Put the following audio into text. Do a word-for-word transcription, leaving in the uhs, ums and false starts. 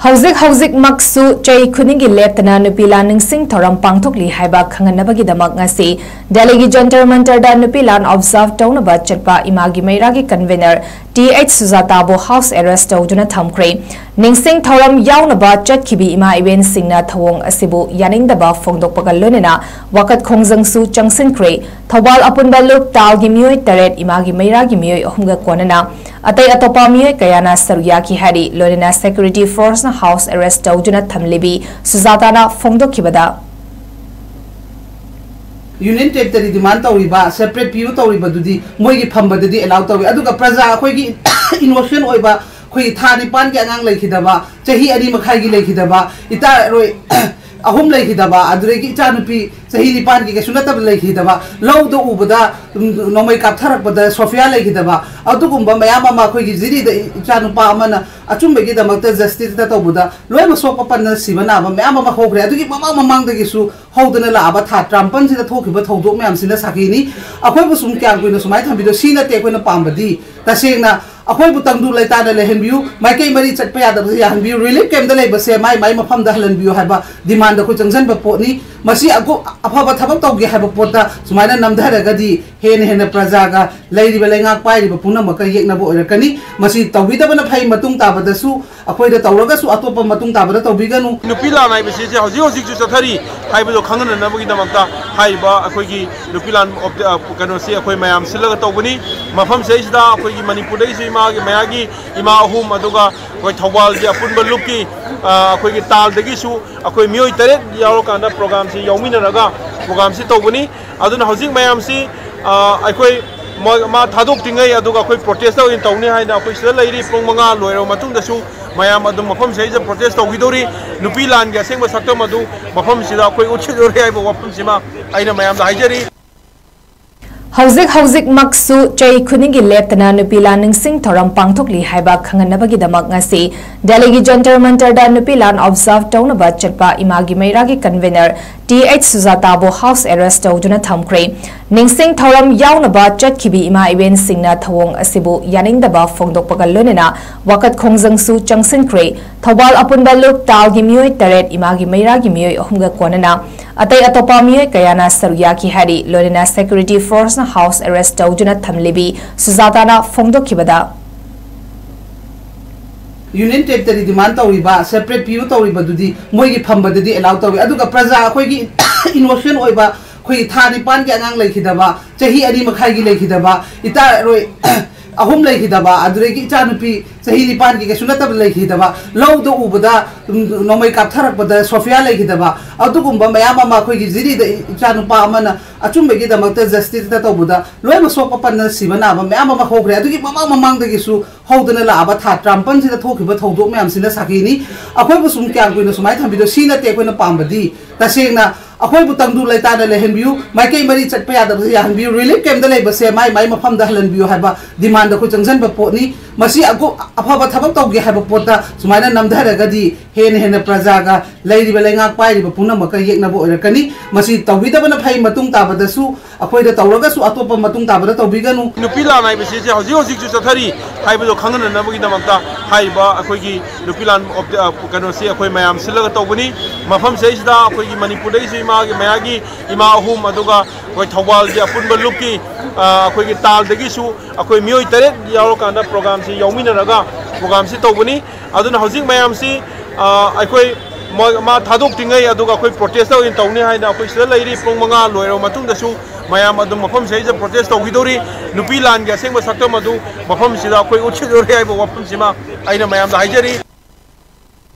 ꯍꯧꯖꯤꯛ ꯍꯧꯖꯤꯛꯃꯛꯁꯨ ꯆꯍꯤ ꯈꯨꯗꯤꯡꯒꯤ ꯂꯦꯞꯇꯅ ꯅꯨꯄꯤ ꯂꯥꯟ ꯅꯤꯡꯁꯤꯡ ꯊꯧꯔꯝ ꯄꯥꯡꯊꯣꯛꯂꯤ ꯍꯥꯏꯕ ꯈꯪꯍꯟꯅꯕꯒꯤꯗꯃꯛ ꯉꯁꯤ ꯗꯦꯜꯂꯤꯒꯤ ꯖꯟꯇꯔ ꯃꯟꯇꯔꯗ ꯅꯨꯄꯤ ꯂꯥꯟ ꯑꯣꯕꯖꯥꯔꯚ ꯇꯧꯅꯕ ꯆꯠꯄ ꯏꯃꯥꯒꯤ ꯃꯩꯔꯥꯒꯤ ꯀꯟꯚꯦꯅꯔ ꯇꯤ ꯑꯩꯆ ꯁꯨꯖꯥꯇꯥꯕꯨ ꯍꯥꯎꯁ ꯑꯦꯔꯦꯁ ꯇꯧꯗꯨꯅ ꯊꯝꯈ꯭ꯔꯦ꯫ ꯅꯤꯡꯁꯤꯡ ꯊꯧꯔꯝ ꯌꯥꯎꯅꯕ ꯆꯠꯈꯤꯕꯤ ꯏꯃꯥ ꯏꯕꯦꯟꯁꯤꯡꯅ ꯊꯧꯑꯣꯡ ꯑꯁꯤꯕꯨ ꯌꯥꯅꯤꯡꯗꯕ ꯐꯣꯡꯗꯣꯛꯄꯒ ꯂꯣꯏꯅꯅ ꯋꯥꯀꯠ ꯈꯣꯡꯖꯪꯁꯨ ꯆꯪꯁꯤꯟꯈ꯭ꯔꯦ꯫ ꯊꯧꯕꯥꯜ ꯑꯄꯨꯟꯕ ꯂꯨꯞ ꯇꯥꯜꯒꯤ ꯃꯤꯑꯣꯏ ꯇꯔꯦꯠ, ꯏꯃꯥꯒꯤ ꯃꯩꯔꯥꯒꯤ ꯃꯤꯑꯣꯏ ꯑꯍꯨꯝꯒ ꯀꯣꯟꯅꯅ ꯑꯇꯩ ꯑꯇꯣꯞꯄ ꯃꯤꯑꯣꯏ ꯀꯌꯥꯅ ꯁꯔꯨꯛ ꯌꯥꯈꯤ ꯍꯥꯏꯔꯤ꯫ ꯂꯣꯏꯅꯅ ꯁꯦꯀ꯭ꯌꯨꯔꯤꯇꯤ ꯐꯣꯔꯁꯅ ꯍꯥꯎꯁ ꯑꯦꯔꯦꯁ ꯇꯧꯗꯨꯅ ꯊꯝꯂꯤꯕꯤ ꯁꯨꯖꯥꯇꯥꯅ ꯐꯣꯡꯗꯣꯛꯈꯤꯕꯗ, ꯌꯨꯅꯤꯌꯟ ꯇꯦꯔꯤꯇꯣꯔꯤ ꯗꯤꯃꯥꯟ ꯇꯧꯔꯤꯕ ꯁꯦꯄꯔꯦꯠ ꯄꯤꯌꯨ ꯇꯧꯔꯤꯕꯗꯨꯗꯤ ꯃꯣꯏꯒꯤ ꯐꯝꯕꯗꯗꯤ ꯑꯦꯂꯥꯎ ꯇꯧꯏ꯫ ꯑꯗꯨꯒ ꯄ꯭ꯔꯖꯥ ꯑꯩꯈꯣꯏꯒꯤ ꯏꯅꯣꯁꯦꯟ ꯑꯣꯏꯕ, ꯑꯩꯈꯣꯏꯒꯤ ꯊꯥ ꯅꯤꯄꯥꯟꯒꯤ ꯑꯉꯥꯡ ꯂꯩꯈꯤꯗꯕ, ꯆꯍꯤ ꯑꯅꯤ ꯃꯈꯥꯏꯒꯤ ꯂꯩꯈꯤꯗꯕ, ꯏꯇꯥꯔꯣꯏ ꯑꯍꯨꯝ ꯂꯩꯈꯤꯗꯕ, ꯑꯗꯨꯗꯒꯤ ꯏꯆꯥꯅꯨꯄꯤ ꯆꯍꯤ ꯅꯤꯄꯥꯟꯒꯤ ꯀꯩꯁꯨ ꯅꯠꯇꯕ ꯂꯩꯈꯤꯗꯕ, ꯂꯧꯗ ꯎꯕꯗ, ꯎꯝ, ꯅꯣꯡꯃꯩ ꯀꯥꯞꯊꯔꯛꯄꯗ ꯁꯣꯐꯤꯌꯥ ꯂꯩꯈꯤꯗꯕ, ꯑꯗꯨꯒꯨꯝꯕ ꯃꯌꯥꯝ ꯑꯃ ꯑꯩꯈꯣꯏꯒꯤ ꯖꯤꯔꯤꯗ ꯏꯆꯥꯅꯨꯄꯥ ꯑꯃꯅ ꯑꯆꯨꯝꯕꯒꯤꯗꯃꯛꯇ ꯖꯁꯇꯤꯁꯇ ꯇꯧꯕꯗ ꯂꯣꯏꯅꯃꯛ ꯁꯣꯛꯄ ꯄꯟꯗꯅ ꯁꯤꯕ ꯅꯥꯕ ꯃꯌꯥꯝ ꯑꯃ ꯍꯧꯈ꯭ꯔꯦ꯫ ꯑꯗꯨꯒꯤ ꯃꯃꯥꯡ ꯃꯃꯥꯡꯗꯒꯤꯁꯨ ꯍꯧꯗꯅ ꯂꯥꯛꯑꯕ ꯊꯥ ꯇꯔꯥꯃꯥꯄꯟꯁꯤꯗ ꯊꯣꯛꯈꯤꯕ ꯊꯧꯗꯣꯛ ꯃꯌꯥꯝꯁꯤꯅ ꯁꯥꯈꯤꯅꯤ꯫ ꯑꯩꯈꯣꯏꯕꯨ ꯁꯨꯝ ꯀꯌꯥꯝ ꯀꯨꯏꯅ ꯁꯨꯃꯥꯏꯅ ꯊꯝꯕꯤꯗꯣ ꯁꯤ ꯅꯠꯇꯦ ꯑꯩꯈꯣꯏꯅ ꯄꯥꯝꯕꯗꯤ꯫ ꯇꯁꯦꯡꯅ ꯑꯩꯈꯣꯏꯕꯨ ꯇꯪꯗꯨ ꯂꯩꯇꯥꯅ ꯂꯩꯍꯟꯕꯤꯌꯨ, ꯃꯥꯏꯀꯩ ꯃꯔꯤ ꯆꯠꯄ ꯌꯥꯗꯕꯁꯦ ꯌꯥꯍꯟꯕꯤꯌꯨ, ꯔꯤꯂꯤꯐ ꯀꯦꯝꯞꯇ ꯂꯩꯕꯁꯦ ꯃꯥꯏ ꯃꯥꯏ ꯃꯐꯝꯗ ꯍꯜꯍꯟꯕꯤꯌꯨ ꯍꯥꯏꯕ ꯗꯤꯃꯥꯟꯗ ꯑꯩꯈꯣꯏ ꯆꯪꯁꯤꯟꯕ ꯄꯣꯠꯅꯤ꯫ ꯃꯁꯤ ꯑꯒꯨ-, ꯑꯐꯕ ꯊꯕꯛ ꯇꯧꯒꯦ ꯍꯥꯏꯕ ꯄꯣꯠꯇ ꯁꯨꯃꯥꯏꯅ ꯅꯝꯊꯔꯒꯗꯤ ꯍꯦꯟꯅ ꯍꯦꯟꯅ ꯄ꯭ꯔꯖꯥꯒ ꯂꯩꯔꯤꯕ ꯂꯩꯉꯥꯛ ꯄꯥꯏꯔꯤꯕ ꯄꯨꯝꯅꯃꯛꯀ ꯌꯦꯛꯅꯕ ꯑꯣꯏꯔꯛꯀꯅꯤ꯫ ꯃꯁꯤ ꯇꯧꯕꯤꯗꯕꯅ ꯐꯩ꯫ ꯃꯇꯨꯡ ꯇꯥꯕꯗꯁꯨ ꯑꯩꯈꯣꯏꯗ ꯇꯧꯔꯒꯁꯨ ꯑꯇꯣꯞꯄ ꯃꯇꯨꯡ ꯇꯥꯕꯗ ꯇꯧꯕꯤꯒꯅꯨ꯫ ꯅꯨꯄꯤ ꯂꯥꯟ ꯍꯥꯏꯕꯁꯤ ꯍꯧꯖꯤꯛ ꯍꯧꯖꯤꯛꯁꯨ ꯆꯠꯊꯔꯤ ꯍꯥꯏꯕꯗꯣ ꯈꯪꯍꯟꯅꯅꯕꯒꯤꯗꯃꯛꯇ ꯍꯥꯏꯔꯤꯕ ꯑꯩꯈꯣꯏꯒꯤ ꯅꯨꯄꯤ ꯂꯥꯟ ꯑꯣꯞ-, ꯑ, ꯀꯩꯅꯣꯁꯤ ꯑꯩꯈꯣꯏ ꯃꯌꯥꯝ ꯁꯤꯜꯂꯒ ꯇꯧꯕꯅꯤ꯫ ꯃꯐꯝꯁꯤꯗꯩꯁꯤꯗ ꯑꯩꯈꯣꯏꯒꯤ ꯃꯅꯤꯄꯨꯔꯗꯒꯤꯁꯨ ꯏꯃꯥꯒꯤ ꯃꯌꯥꯒꯤ ꯏꯃꯥ ꯑꯍꯨꯝ, ꯑꯗꯨꯒ ꯑꯩꯈꯣꯏ ꯊꯧꯕꯥꯜꯒꯤ ꯑꯄꯨꯟꯕ ꯂꯨꯞꯀꯤ, ꯑ, ꯑꯩꯈꯣꯏꯒꯤ ꯇꯥꯜꯗꯒꯤꯁꯨ ꯑꯩꯈꯣꯏ ꯃꯤꯑꯣꯏ ꯇꯔꯦꯠ ꯌꯥꯎꯔꯀꯥꯟꯗ ꯄ꯭ꯔꯣꯒꯥꯝꯁꯤ ꯌꯥꯎꯃꯤꯟꯅꯔꯒ ꯄ꯭ꯔꯣꯒꯥꯝꯁꯤ ꯇꯧꯕꯅꯤ꯫ ꯑꯗꯨꯅ ꯍꯧꯖꯤꯛ ꯃꯌꯥꯝꯁꯤ, ꯑ, ꯑꯩꯈꯣꯏ ꯃꯣꯏ, ꯃꯥ ꯊꯥꯗꯣꯛꯇ꯭ꯔꯤꯉꯩ ꯑꯗꯨꯒ ꯑꯩꯈꯣꯏ ꯄ꯭ꯔꯣꯇꯦꯁ ꯑꯣꯏꯅ ꯇꯧꯅꯤ ꯍꯥꯏꯅ ꯑꯩꯈꯣꯏ ꯁꯤꯗ ꯂꯩꯔꯤ꯫ ꯄꯨꯡ ꯃꯉꯥ ꯂꯣꯏꯔꯕ ꯃꯇꯨꯡꯗꯁꯨ ꯃꯌꯥꯝ ꯑꯗꯨꯝ ꯃꯐꯝꯁꯤꯗꯩꯗ ꯄ꯭ꯔꯣꯇꯦꯁ ꯇꯧꯈꯤꯗꯧꯔꯤ꯫ ꯅꯨꯄꯤ ꯂꯥꯟꯒꯤ ꯑꯁꯦꯡꯕ ꯁꯛꯇꯝ ꯑꯗꯨ ꯃꯐꯝꯁꯤꯗ ꯑꯩꯈꯣꯏ ꯎꯠꯈꯤꯗꯧꯔꯤ ꯍꯥꯏꯕ ꯋꯥꯐꯝꯁꯤꯃ ꯑꯩꯅ ꯃꯌꯥꯝꯗ ꯍꯥꯏꯖꯔꯤ꯫ ꯍꯧꯖꯤꯛ ꯍꯧꯖꯤꯛꯃꯛꯁꯨ ꯆꯍꯤ ꯈꯨꯗꯤꯡꯒꯤ ꯂꯦꯞꯇꯅ ꯅꯨꯄꯤ ꯂꯥꯟ ꯅꯤꯡꯁꯤꯡ ꯊꯧꯔꯝ ꯄꯥꯡꯊꯣꯛꯂꯤ ꯍꯥꯏꯕ ꯈꯪꯍꯟꯅꯕꯒꯤꯗꯃꯛ ꯉꯁꯤ ꯗꯦꯜꯂꯤꯒꯤ ꯖꯟꯇꯔ ꯃꯟꯇꯔꯗ ꯅꯨꯄꯤ ꯂꯥꯟ ꯑꯣꯕꯖꯥꯔꯚ ꯇꯧꯅꯕ ꯆꯠꯄ ꯏꯃꯥꯒꯤ ꯃꯩꯔꯥꯒꯤ ꯀꯟꯚꯦꯅꯔ ꯇꯤ ꯑꯩꯆ ꯁꯨꯖꯥꯇꯥꯕꯨ ꯍꯥꯎꯁ ꯑꯦꯔꯦꯁ ꯇꯧꯗꯨꯅ ꯊꯝꯈ꯭ꯔꯦ꯫ ꯅꯤꯡꯁꯤꯡ ꯊꯧꯔꯝ ꯌꯥꯎꯅꯕ ꯆꯠꯈꯤꯕꯤ ꯏꯃꯥ ꯏꯕꯦꯟꯁꯤꯡꯅ ꯊꯧꯑꯣꯡ ꯑꯁꯤꯕꯨ ꯌꯥꯅꯤꯡꯗꯕ ꯐꯣꯡꯗꯣꯛꯄꯒ ꯂꯣꯏꯅꯅ ꯋꯥꯀꯠ ꯈꯣꯡꯖꯪꯁꯨ ꯆꯪꯁꯤꯟꯈ꯭ꯔꯦ꯫ ꯊꯧꯕꯥꯜ ꯑꯄꯨꯟꯕ ꯂꯨꯞ ꯇꯥꯜꯒꯤ ꯃꯤꯑꯣꯏ ꯇꯔꯦꯠ, ꯏꯃꯥꯒꯤ ꯃꯩꯔꯥꯒꯤ ꯃꯤꯑꯣꯏ ꯑꯍꯨꯝꯒ ꯀꯣꯟꯅꯅ ꯑꯇꯩ ꯑꯇꯣꯞꯄ ꯃꯤꯑꯣꯏ ꯀꯌꯥꯅ ꯁꯔꯨꯛ ꯌꯥꯈꯤ ꯍꯥꯏꯔꯤ꯫ ꯂꯣꯏꯅꯅ ꯁꯦꯀ꯭ꯌꯨꯔꯤꯇꯤ ꯐꯣꯔꯁꯅ ꯍꯥꯎꯁ ꯑꯦꯔꯦꯁ ꯇꯧꯗꯨꯅ ꯊꯝꯂꯤꯕꯤ ꯁꯨꯖꯥꯇꯥꯅ ꯐꯣꯡꯗꯣꯛꯈꯤꯕꯗ, ꯌꯨꯅꯤꯌꯟ ꯇꯦꯔꯤꯇꯣꯔꯤ ꯗꯤꯃꯥꯟ ꯇꯧꯔꯤꯕ, ꯁꯦꯄꯔꯦꯠ ꯄꯤꯌꯨ ꯇꯧꯔꯤꯕꯗꯨꯗꯤ ꯃꯣꯏꯒꯤ ꯐꯝꯕꯗꯗꯤ ꯑꯦꯂꯥꯎ ꯇꯧꯏ꯫ ꯑꯗꯨꯒ ꯄ꯭ꯔꯖꯥ ꯑꯩꯈꯣꯏꯒꯤ ꯏꯅꯣꯁꯦꯟ ꯑꯣꯏꯕ, ꯑꯩꯈꯣꯏꯒꯤ ꯊꯥ ꯅꯤꯄꯥꯟꯒꯤ ꯑꯉꯥꯡ ꯂꯩꯈꯤꯗꯕ, ꯆꯍꯤ ꯑꯅꯤ ꯃꯈꯥꯏꯒꯤ ꯂꯩꯈꯤꯗꯕ, ꯏꯆꯥꯔꯣꯏ ꯑꯍꯨꯝ ꯂꯩꯈꯤꯗꯕ, ꯑꯗꯨꯗꯒꯤ ꯏꯆꯥꯅꯨꯄꯤ ꯆꯍꯤ ꯅꯤꯄꯥꯟꯒꯤ ꯀꯩꯁꯨ ꯅꯠꯇꯕ ꯂꯩꯈꯤꯗꯕ, ꯂꯧꯗ ꯎꯕꯗ, ꯎꯝ, ꯅꯣꯡꯃꯩ ꯀꯥꯞꯊꯔꯛꯄꯗ ꯁꯣꯐꯤꯌꯥ ꯂꯩꯈꯤꯗꯕ, ꯑꯗꯨꯒꯨꯝꯕ ꯃꯌꯥꯝ ꯑꯃ ꯑꯩꯈꯣꯏꯒꯤ ꯖꯤꯔꯤꯗ ꯏꯆꯥꯅꯨꯄꯥ ꯑꯃꯅ ꯑꯆꯨꯝꯕꯒꯤꯗꯃꯛꯇ ꯖꯁꯇꯤꯁꯇ ꯇꯧꯕꯗ ꯂꯣꯏꯅꯃꯛ ꯁꯣꯛꯄ ꯄꯟꯗꯅ ꯁꯤꯕ ꯅꯥꯕ ꯃꯌꯥꯝ ꯑꯃ ꯍꯧꯈ꯭ꯔꯦ꯫ ꯑꯗꯨꯒꯤ ꯃꯃꯥꯡ ꯃꯃꯥꯡꯗꯒꯤꯁꯨ ꯍꯧꯗꯅ ꯂꯥꯛꯑꯕ ꯊꯥ ꯇꯔꯥꯃꯥꯄꯟꯁꯤꯗ ꯊꯣꯛꯈꯤꯕ ꯊꯧꯗꯣꯛ ꯃꯌꯥꯝꯁꯤꯅ ꯁꯥꯈꯤꯅꯤ꯫ ꯑꯩꯈꯣꯏꯕꯨ ꯁꯨꯝ ꯀꯌꯥꯝ ꯀꯨꯏꯅ ꯁꯨꯃꯥꯏꯅ ꯊꯝꯕꯤꯗꯣꯏ? ꯁꯤ ꯅꯠꯇꯦ ꯑꯩꯈꯣꯏꯅ ꯄꯥꯝꯕꯗꯤ꯫ ꯇꯁꯦꯡꯅ ꯑꯩꯈꯣꯏꯕꯨ ꯇꯪꯗꯨ ꯂꯩꯇꯥꯅ ꯂꯩꯍꯟꯕꯤꯌꯨ, ꯃꯥꯏꯀꯩ ꯃꯔꯤ ꯆꯠꯄ ꯌꯥꯗꯕꯁꯦ ꯌꯥꯍꯟꯕꯤꯌꯨ, ꯔꯤꯂꯤꯐ ꯀꯦꯝꯞꯇ ꯂꯩꯕꯁꯦ ꯃꯥꯏ ꯃꯥꯏ ꯃꯐꯝꯗ ꯍꯜꯍꯟꯕꯤꯌꯨ ꯍꯥꯏꯕ ꯗꯤꯃꯥꯟꯗ ꯑꯩꯈꯣꯏ ꯆꯪꯁꯤꯟꯕ ꯄꯣꯠꯅꯤ꯫ ꯃꯁꯤ ꯑꯒꯨ-, ꯑꯐꯕ ꯊꯕꯛ ꯇꯧꯒꯦ ꯍꯥꯏꯕ ꯄꯣꯠꯇ ꯁꯨꯃꯥꯏꯅ ꯅꯝꯊꯔꯒꯗꯤ ꯍꯦꯟꯅ ꯍꯦꯟꯅ ꯄ꯭ꯔꯖꯥꯒ ꯂꯩꯔꯤꯕ ꯂꯩꯉꯥꯛ ꯄꯥꯏꯔꯤꯕ ꯄꯨꯝꯅꯃꯛꯀ ꯌꯦꯛꯅꯕ ꯑꯣꯏꯔꯛꯀꯅꯤ꯫ ꯃꯁꯤ ꯇꯧꯕꯤꯗꯕꯅ ꯐꯩ꯫ ꯃꯇꯨꯡ ꯇꯥꯕꯗꯁꯨ ꯑꯩꯈꯣꯏꯗ ꯇꯧꯔꯒꯁꯨ ꯑꯇꯣꯞꯄ ꯃꯇꯨꯡ ꯇꯥꯕꯗ ꯇꯧꯕꯤꯒꯅꯨ꯫ ꯅꯨꯄꯤ ꯂꯥꯟ ꯍꯥꯏꯕꯁꯤ ꯍꯧꯖꯤꯛ ꯍꯧꯖꯤꯛꯁꯨ ꯆꯠꯊꯔꯤ ꯍꯥꯏꯕꯗꯣ ꯈꯪꯍꯟꯅꯅꯕꯒꯤꯗꯃꯛꯇ ꯍꯥꯏꯔꯤꯕ ꯑꯩꯈꯣꯏꯒꯤ ꯅꯨꯄꯤ ꯂꯥꯟ ꯑꯣꯞ-, ꯑ, ꯀꯩꯅꯣꯁꯤ ꯑꯩꯈꯣꯏ ꯃꯌꯥꯝ ꯁꯤꯜꯂꯒ ꯇꯧꯕꯅꯤ꯫ ꯃꯐꯝꯁꯤꯗꯩꯁꯤꯗ ꯑꯩꯈꯣꯏꯒꯤ ꯃꯅꯤꯄꯨꯔꯗꯒꯤꯁꯨ ꯏꯃꯥꯒꯤ ꯃꯌꯥꯒꯤ ꯏꯃꯥ ꯑꯍꯨꯝ, ꯑꯗꯨꯒ ꯑꯩꯈꯣꯏ ꯊꯧꯕꯥꯜꯒꯤ ꯑꯄꯨꯟꯕ ꯂꯨꯞꯀꯤ, ꯑ, ꯑꯩꯈꯣꯏꯒꯤ ꯇꯥꯜꯗꯒꯤꯁꯨ ꯑꯩꯈꯣꯏ ꯃꯤꯑꯣꯏ ꯇꯔꯦꯠ ꯌꯥꯎꯔꯀꯥꯟꯗ ꯄ꯭ꯔꯣꯒꯥꯝꯁꯤ ꯌꯥꯎꯃꯤꯟꯅꯔꯒ ꯄ꯭ꯔꯣꯒꯥꯝꯁꯤ ꯇꯧꯕꯅꯤ꯫ ꯑꯗꯨꯅ ꯍꯧꯖꯤꯛ ꯃꯌꯥꯝꯁꯤ, ꯑ, ꯑꯩꯈꯣꯏ ꯃꯣꯏ, ꯃꯥ ꯊꯥꯗꯣꯛꯇ꯭ꯔꯤꯉꯩ, ꯑꯗꯨꯒ ꯑꯩꯈꯣꯏ ꯄ꯭ꯔꯣꯇꯦꯁꯇ ꯑꯣꯏꯅ ꯇꯧꯅꯤ ꯍꯥꯏꯅ ꯑꯩꯈꯣꯏ ꯁꯤꯗ ꯂꯩꯔꯤ꯫ ꯄꯨꯡ ꯃꯉꯥ ꯂꯣꯏꯔꯕ ꯃꯇꯨꯡꯗꯁꯨ ꯃꯌꯥꯝ ꯑꯗꯨꯝ ꯃꯐꯝꯁꯤꯗꯩꯗ ꯄ꯭ꯔꯣꯇꯦꯁ ꯇꯧꯈꯤꯗꯧꯔꯤ꯫ ꯅꯨꯄꯤ ꯂꯥꯟꯒꯤ ꯑꯁꯦꯡꯕ ꯁꯛꯇꯝ ꯑꯗꯨ ꯃꯐꯝꯁꯤꯗ ꯑꯩꯈꯣꯏ ꯎꯠꯈꯤꯗꯧꯔꯤ ꯍꯥꯏꯕ ꯋꯥꯐꯝꯁꯤꯃ ꯑꯩꯅ ꯃꯌꯥꯝꯗ ꯍꯥꯏꯖꯔꯤ꯫